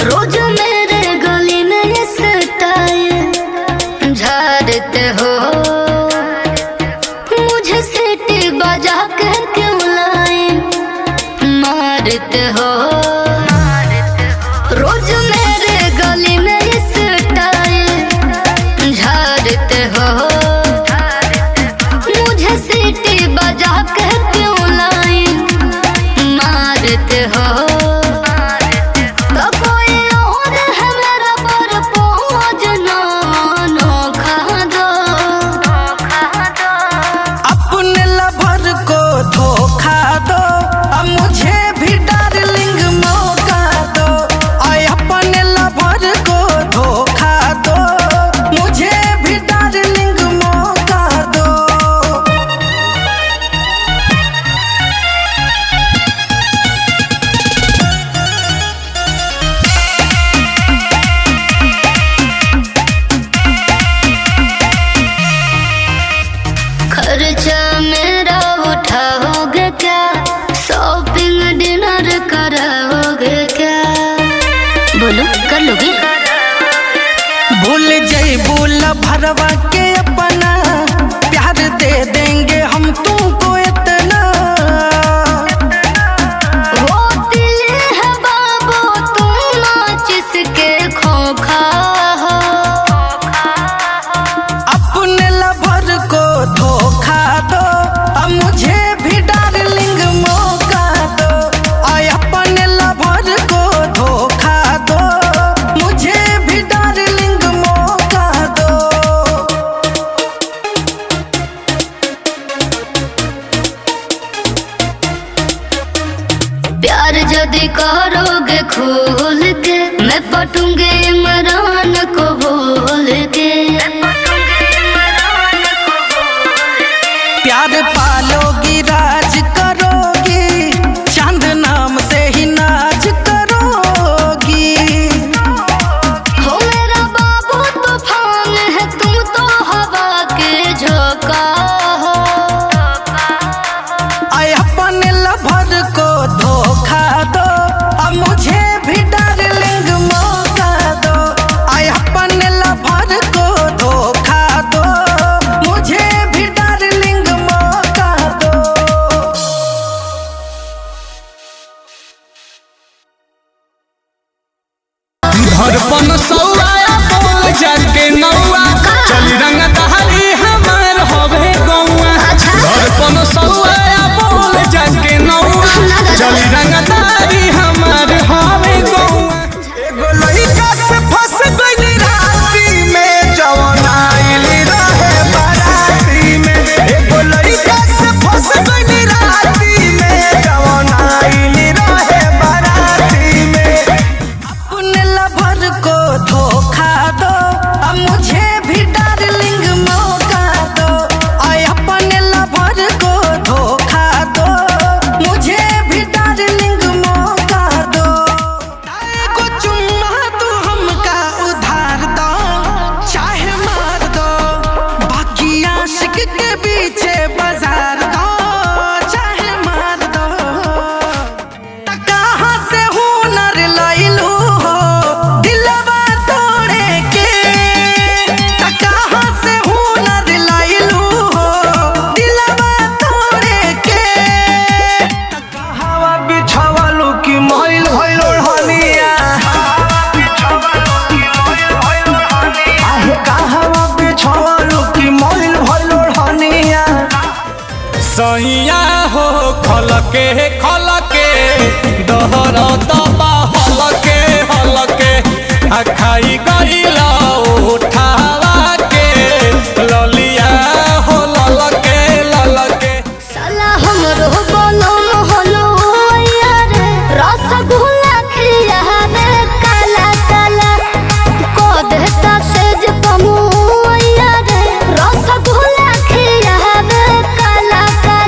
रोज मेरे गली में स्टाइल झाड़ते हो, मुझे सीटी बजा कर क्यों लाइन मारते हो। रोज मेरे गली में स्टाइल झाड़ते हो, मुझे सीटी बजा कर क्यों लाइन मारते हो। खर्चा मेरा उठाओगे क्या, शॉपिंग डिनर कराओगे क्या, बोलो कर लोगे? भूल जईबू भरवा के अपना प्यार दे देंगे हम तुमको इतना। वो दिल है बाबू तुम माचिस के खोखा हो, अपने लवर को धोखा दो, अब मुझे भी डार्लिंग मौका दो। आय अपने लवर को धोखा दो, मुझे भी डार्लिंग मौका दो। प्यार यदि करोगे खोल के, मैं पटूंगे इमरान को बोल के। प्यार पालोगी राज करोगी, चांद नाम से ही नाज करोगी। हो मेरा बाबू तूफान है, तुम तो हवा के झोंका हो। आय अपने लवर को धोखा दो, अब मुझे भी डार्लिंग मौका दो। आय अपने लवर को धोखा दो, मुझे भी डार्लिंग मौका दो। धड़पन सौआ बोल जाके नौआ, चल रंग दहली हमार होवे गौआ। धड़पन सौआ बोल जाके नौआ, चल रंग दहली हमार होवे गौआ। एगो लइका से फंस गइली राती में, जवन आइल रहे बाराती में। एगो लइका से फंस गइली राती में, जवन आइल रहे बाराती में। अपने लवर को धोखा दो, अब मुझे भी डार्लिंग मौका दो। आय अपने लवर को धोखा दो, मुझे भी डार्लिंग मौका दो। एगो चुम्मा तू हमका उधार दो, चाहे मार दो, बाकी आशिक के पीछे बाजार दो, चाहे मार दो। त कहाँ से हुनर लइलू हो दिलवा तोड़े के, त कहाँ से हुनर लइलू हो दिलवा तोड़े के। त कहवा बिछवलू की मइल भइल ओढ़निया, आहे कहवा बिछवलू की मइल भइल ओढ़निया। सैया हो खलके खलके दहर दबा हलके हलके आ खाई।